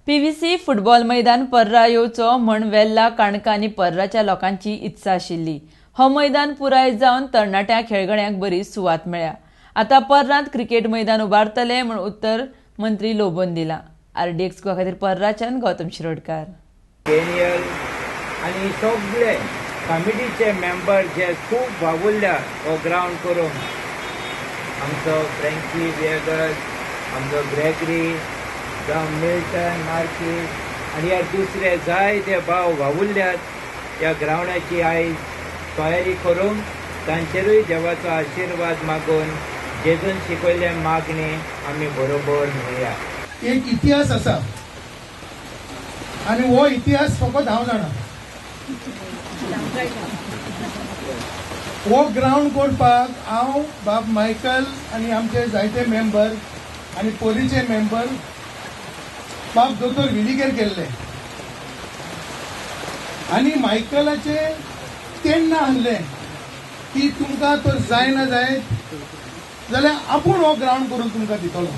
PVC football मैदान पर्रा येवचो म्हण वेल्ला, काणका आनी पर्राच्या लोकांची इत्सा आशिल्ली. हो मैदान पुराय जावन तरणाट्या खेळगड्यांक बरी सुवात मेळ्ळ्या. आतां पर्रांत क्रिकेट मैदान उबारतले म्हूण उत्तर मंत्री लोबोन दिला. आरडीएक्स गोवा खातीर पर्राच्यान गौतम शिरोडकार. डेनियल आनी सगळे कमिटीचे मेंबर जे खूब वावुरल्या हो ग्रावंड करूंक, आमचो फ्रँकी विएगस, आमचो ग्रेगरी, जावं मिल्टन मार्कीस आनी ह्या दुसरे जायते भाव वावुरल्यात ह्या ग्रावंडाची आयज तयारी करूंक. तांचेरूय देवाचो आशिर्वाद मागून जेजून शिकयल्ले मागणी आमी बरोबर म्हणया. एक इतिहास आसा आनी हो इतिहास फकत हांव जाणा. हो ग्रावंड करपाक हांव, बाब मायकल आनी आमचे जायते मेंबर आनी पोरीचे मेंबर बाब दोतोर विलीगेर गेल्ले आनी मायकलाचे तेन्ना आहले की तुमकां तर जायना जायत जाल्यार आपूण हो ग्रावंड करून तुमकां दितलो.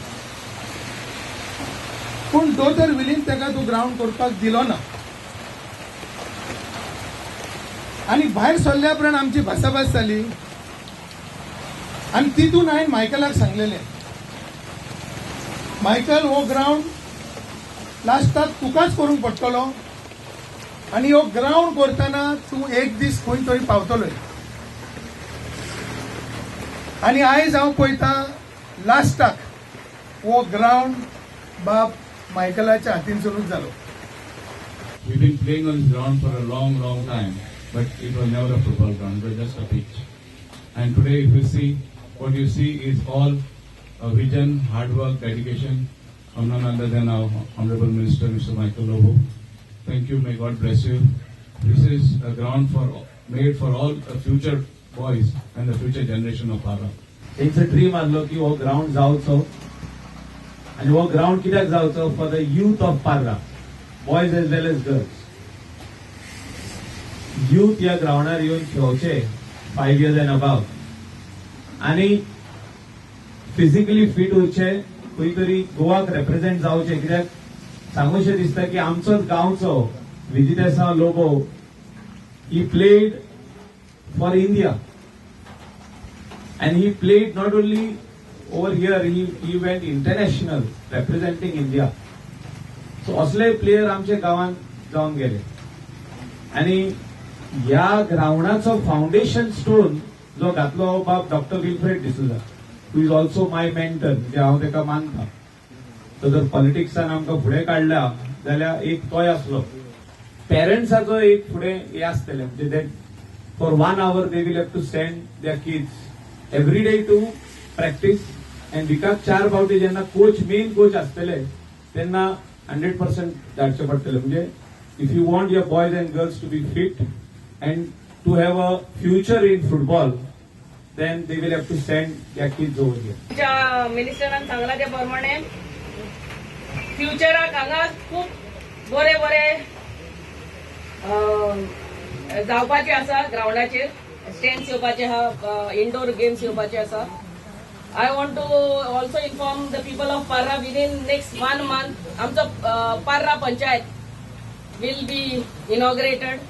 पूण दोतोर विलीन ताका तो ग्रावंड करपाक दिलो ना आनी भायर सरल्या उपरांत आमची भासाभास जाली आनी तितून हांवें मायकलाक सांगलेलें, मायकल हो ग्रावंड लास्टाक तुकाच करूंक पडटलो आनी हो ग्रावंड करतना तूं एक दीस खंय तरी पावतलोय. आनी आयज हांव पळयतां लास्टाक हो ग्रावंड बाब मायकलाच्या हातीनसूनच जालो. We've been playing on this ground for a long, long time, but it was never a football ground, it was just a pitch. And today, if you see, what you see is all a vision, hard work, dedication of none other than our Honorable Minister, Mr. Michael Lobo. Thank you, may God bless you. This is a ground made for all the future boys and the future generation of Parra. तेंचो dream आहलो की हो ground जावचो आनी हो ground कित्याक जावचो, for the youth of Parra, boys as well as girls. Youth ह्या ग्रावंडार येवन खेळचे 5 इयर्स एंड अबाव आनी फिजिकली फिट उरचे, खंय तरी गोवाक रेप्रेझेंट जावचे. कित्याक सांगूशें दिसता की आमचोच गांवचो विजितेसांव Lobo, he played for India and he played not only over here, he went international representing India. So असले प्लेयर आमच्या गांवांत जावन गेले आनी ह्या ग्रावंडाचो फावंडेशन स्टोन जो घातलो हो बाब doctor Wilfred D'Souza, who is also my mentor. म्हणजे हांव ताका मानता. तो जर पॉलिटिक्सान आमकां फुडें काडला जाल्यार एक तोय आसलो. पेरंट्साचो एक फुडें हें आसतलें, म्हणजे that for one hour they will have to send their kids every day to practice and विकाक चार फावटी जेन्ना कोच, मेन कोच आसतले तेन्ना 100% धाडचे पडटले. म्हणजे if you want your boys and girls to be fit and to have a future in football, then they will have to send their kids over here. आमच्या मिनिस्टरान सांगला ते प्रमाणे फ्युचराक हांगा खूब बरे बरे जावपाचे आसा. ग्रावंडाचेर स्टँड्स येवपाचे आहा, इंडोर गेम्स येवपाचे आसा. I want to also inform the people of Parra, within next one month आमचो Parra panchayat will be inaugurated.